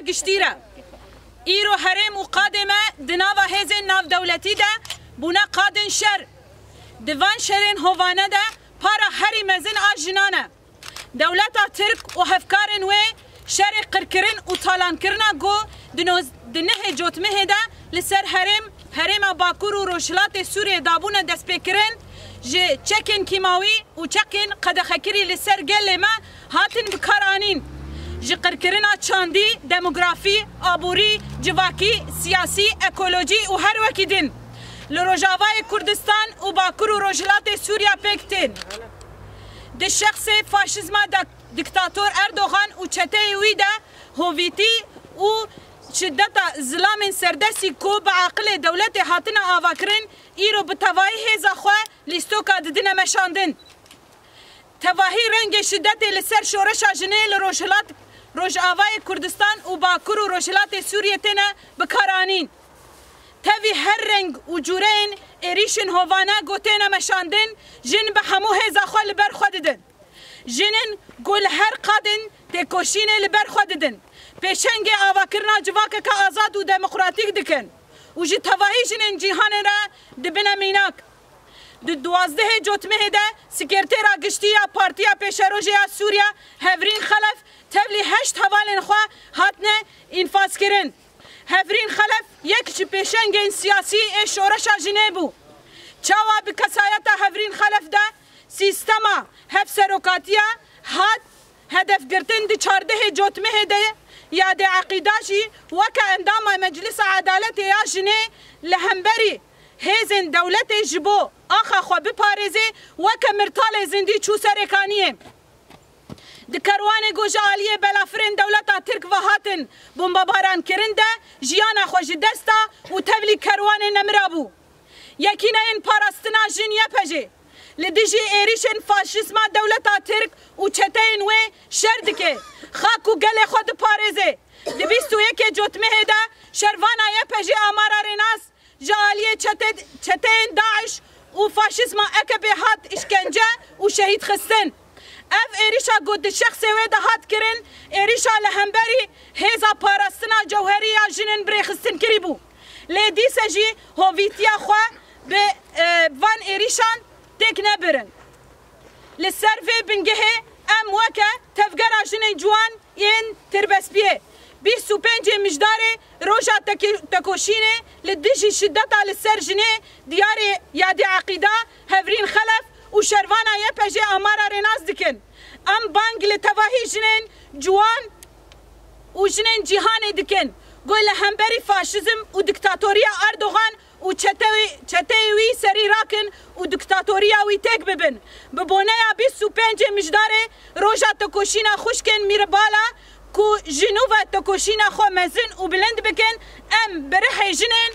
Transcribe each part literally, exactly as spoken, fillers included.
Giştî re. Îro herêm û qadê me di nava hêzên navdewletî de bûne qadên şer. Di van şerên hovane de para herî mezin a jinan e. Dewleta Tirk û hevkarên wê şerê qirkirin û talankirina ku di noz-, di nehê Cotmehê de li ser herêm, herêma Bakur û Rojhilatê Sûriyê dabûne destpêkirin, ji çekên kîmawî û çekên qedexekirî li ser gelê me hatin bikaranîn. Ji qirkirina çandî, demografî, aborî, civakî, siyasî, ekolojî û her wekî din li Rojavayê Kurdistan û Bakur û Rojhilatê Sûriya pêk tên. Di şexsê faşîzma de diktator Erdogan û çeteyê wî de hovîtî û şideta zilamên serdestî ku bi aqilê dewletê hatine avakirin, îro bi tevahî hêza xwe lîstoka didine meşandin. Tevahî rengê şidetê li ser şoreşa jinê li Rojhilat, Rojavayê Kurdistan û Bakur û Rojhilatê Sûriyê têne bikaranîn. Tevî her reng û cûreyên êrîşên hovane ku têne meşandin, jin bi hemû hêza xwe li ber xwe didin. Jinên ku li her qadên têkoşînê li ber xwe didin, pêşengê avakirina civakeke azad û demokratîk dikin û ji tevahî jinên cîhanê re dibine mînak. Di duwazdehê Cotmehê de Sekretera Giştî ya Partiya Pêşerojê ya Sûriya Hevrîn Xelef tevlî heşt hevalên xwe hatine înfazkirin. Hevrîn Xelef yek ji pêşengên siyasî ê şoreşa jinê bû. Çawa bi kesayeta Hevrîn Xelef de sîstema hevserokatiya hat hedefgirtin, di çardehê Cotmehê de Yadê Eqîda jî weke endama Meclisa Edaletê ya Jinê li hemberî hêzên dewletê ji bo axa xwe biparêzê, weke mirtalê zindî çû serê kaniyê. Di kerwanê ku ji aliyê belafirên dewleta Tirk ve hatin bombebarankirin de jiyana xwe ji dest da û tevlî kerwanê nemira bû. Yekîneyên Parastina Jin Y P J li dijî êrîşên faşîzma dewleta Tirk û çeteyên wê şer dike, xak û gelê xwe diparêze. Di bîst û yekê Cotmehê de şervana Y P J Amara Rênas ji aliyê çete-, çeteyên DAIŞ û faşîzma A K P hat îşkence û şehîd xistin. Ev êrîşa ku di şexsê wê de hat kirin, êrîşa li hemberî hêza parastina cewherî ya jinên birêxistinkirî bû. Lê dîse jî hovîtiya xwe bi, e, van êrîşan têk nebirin. Li ser vê bingehê em weke Tevgera Jinên Ciwan yên Tirbespiyê, bîst û pêncê Mijdarê, roja teke-, tekoşînê li dijî şideta li ser jinê diyarê Yadê Eqîda, Hevrîn Xelef û şervana Y P J Amara Rênas dikin. Em bang li tevahî jinên ciwan û jinên cîhanê dikin ku li hemberî faşîzm û diktatoriya Erdogan û çete-, çeteyê wî serî rakin û diktatoriya wî têk bibin. Bi boneya bîst û pêncê Mijdarê, roja tekoşîna xwişkên Mîrbala, ku ji nû ve tekoşîna xwe mezin û bilind bikin, em bi rihê jinên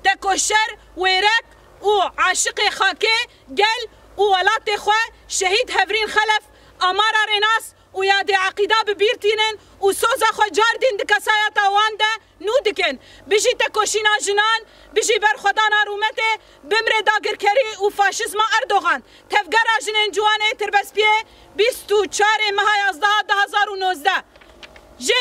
tekoşer, wêrek û aşiqê xakê, gel û welatê xwe, şehîd Hevrîn Xelef, Amara Rênas û Yadê Eqîda bi bîr tînin û soza xwe car din di kesayeta wan de nû dikin. Bijî tekoşîna jinan, bijî berxwedana rûmetê, bimre dagirkerî û faşîzma Erdogan. Tevgera Jinên Ciwanê Tirbespiyê, bîst û çarê meha yazdeh du hezar û nozdeh. Jin